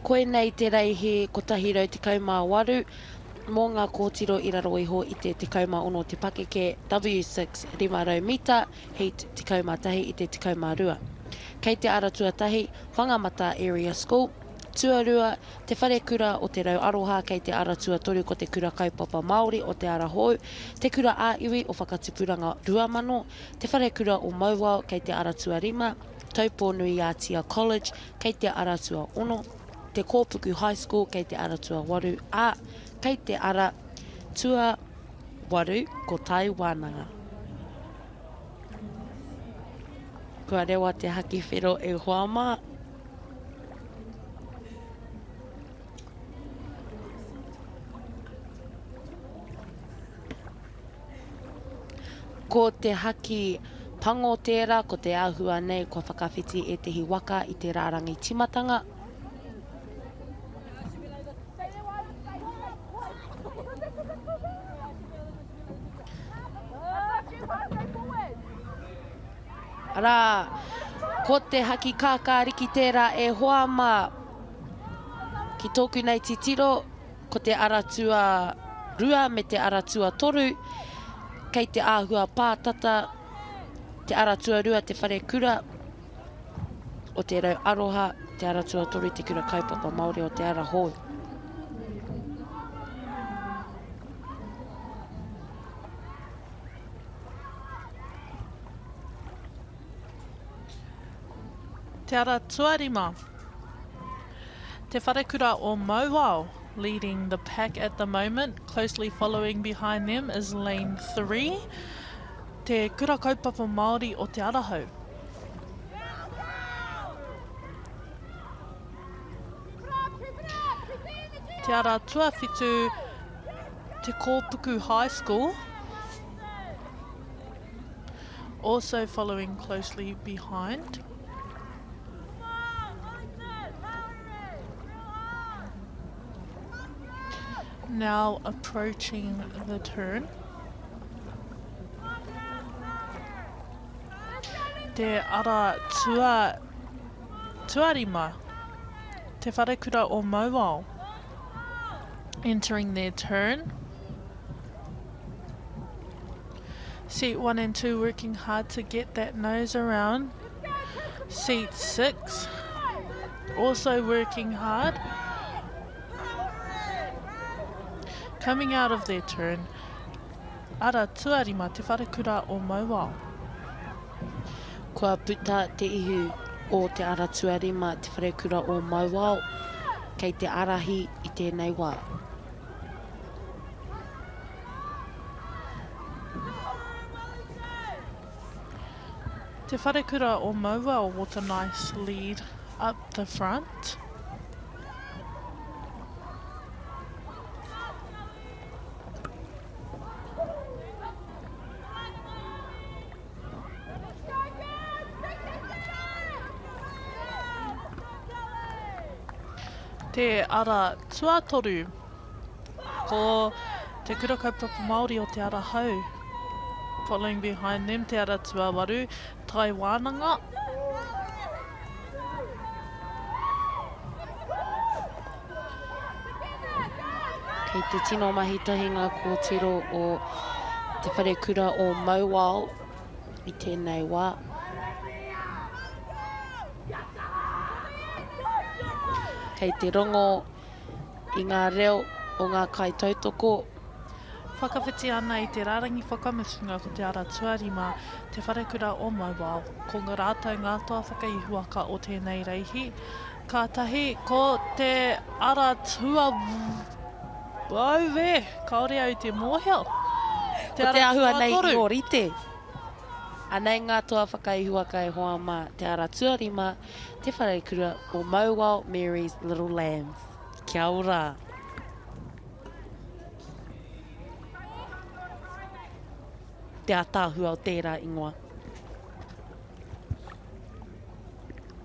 Koinei te reihi 118 mō ngā kōtiro i raro iho i te 16 te pakeke, W6, 500 mita, Heat 11 i te 12. Kei te ara tuatahi, Whangamata Area School, tuarua, Te Wharekura o Te Rau Aroha kei te ara tuatoru ko Te Kura Kaupapa Māori o Te Ara Hou, Te Kura ā-Iwi o Whakatupuranga 2000, Te Wharekura o Mauao kei te ara tuarima, Taupō-nui-ā-Tia College kei te ara tuaono, Te Kōpuku High School kei te ara tuawaru, ā, kei te ara tuawaru ko Tai Wānanga. Kua rewa te haki whero e hoa mā. Ko te haki pango tērā, ko te āhua nei kua whakawhiti ētehi waka i te rārangi tīmatanga. Arā, ko te haki kākāriki tērā e hoa mā. Ki tōku nei titiro, ko te ara tuarua me te ara tuatoru, kei te āhua pātata te ara tuarua te wharekura o Te Rau Aroha, te ara tuatoru te kura kaupapa Māori o Te Ara Hou. Te ara tuarima. Te Wharekura o Mauao leading the pack at the moment. Closely following behind them is lane 3, Te Kura Kaupapa Māori o Te Arahau. Te ara tuawhitu, Te Kōpuku High School. Also following closely behind. Now approaching the turn. Te ara tua, tuarima, Te Wharekura o Mauao. Entering their turn. Seat 1 and 2 working hard to get that nose around. Seat 6 also working hard. Coming out of their turn, Ara tuarima Te Wharekura o Mauao. Kua puta te ihu o Te Ara Tuarima Te Wharekura o Mauao kei te arahi i tēnei wā. Te Wharekura o Mauao with a nice lead up the front. Te ara tuatoru. Ko Te Kura Kaupapa Māori o Te Ara Hou. Following behind them, Te Ara Tuawaru, Tai Wānanga. Kei te tino mahi tahi ngā kōtiro o Te Wharekura o Mauao i tēnei wā. Kei te rongo i ngā reo o ngā kaitautoko. Whakawhiti ana i te rārangi whakamutunga ko te ara tuarima, Te Wharekura o Mauao. Ko rātou ngā toa whakaihuwaka o tēnei reihi. Kātahi ko te ara tua... Auē! Kāore au i te mōhio. Te ara tuatoru. Ko te āhua nei i ōrite. Anei ngā toa whakaihuwaka e hoa mā, te ara tuarima, Te Wharekura o Mauao Mary's Little Lambs. Kia ora! Te ataahua o tērā ingoa.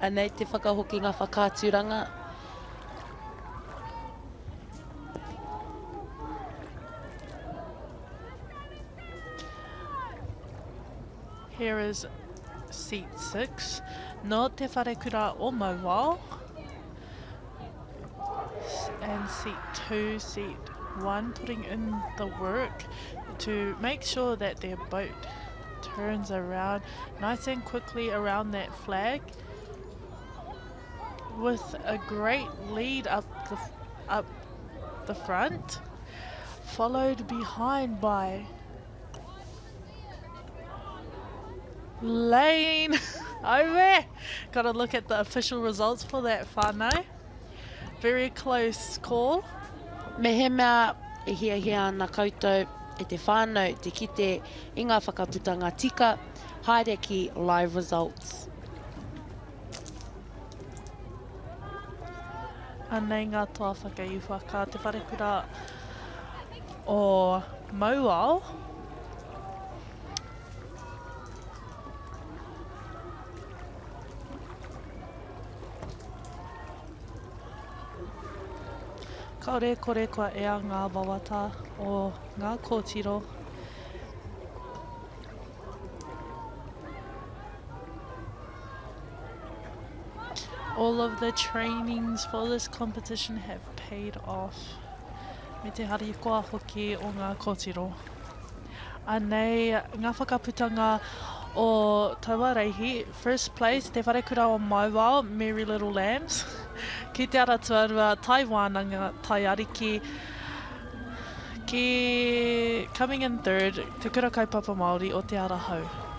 Anei te whakahokinga whakaaturanga. Here is seat 6, nō Te Wharekura o Mauao. And seat 2, seat 1 putting in the work to make sure that their boat turns around nice and quickly around that flag with a great lead up the, up the front, followed behind by Lane. Over. Got to look at the official results for that whānau. Very close call. Mehemea e hiahia ana koutou e te whānau te kite i ngā whakaputanga tika, haere ki Live Results. Anei ngā toa whakaihuwaka Te Wharekura o Mauao. Kāore e kore kua ea ngā wawata o ngā kōtiro. All of the trainings for this competition have paid off. Me te harikoa hoki o ngā kōtiro. Anei ngā whakaputanga o taua reihi, First place, Te Wharekura o Mauao, Merry Little Lambs, ki Te Ara Tuarua, Tai Wānanga, Tai Ariki, ki, coming in third, Te Kura Kaupapa Māori o Te Ara Hou.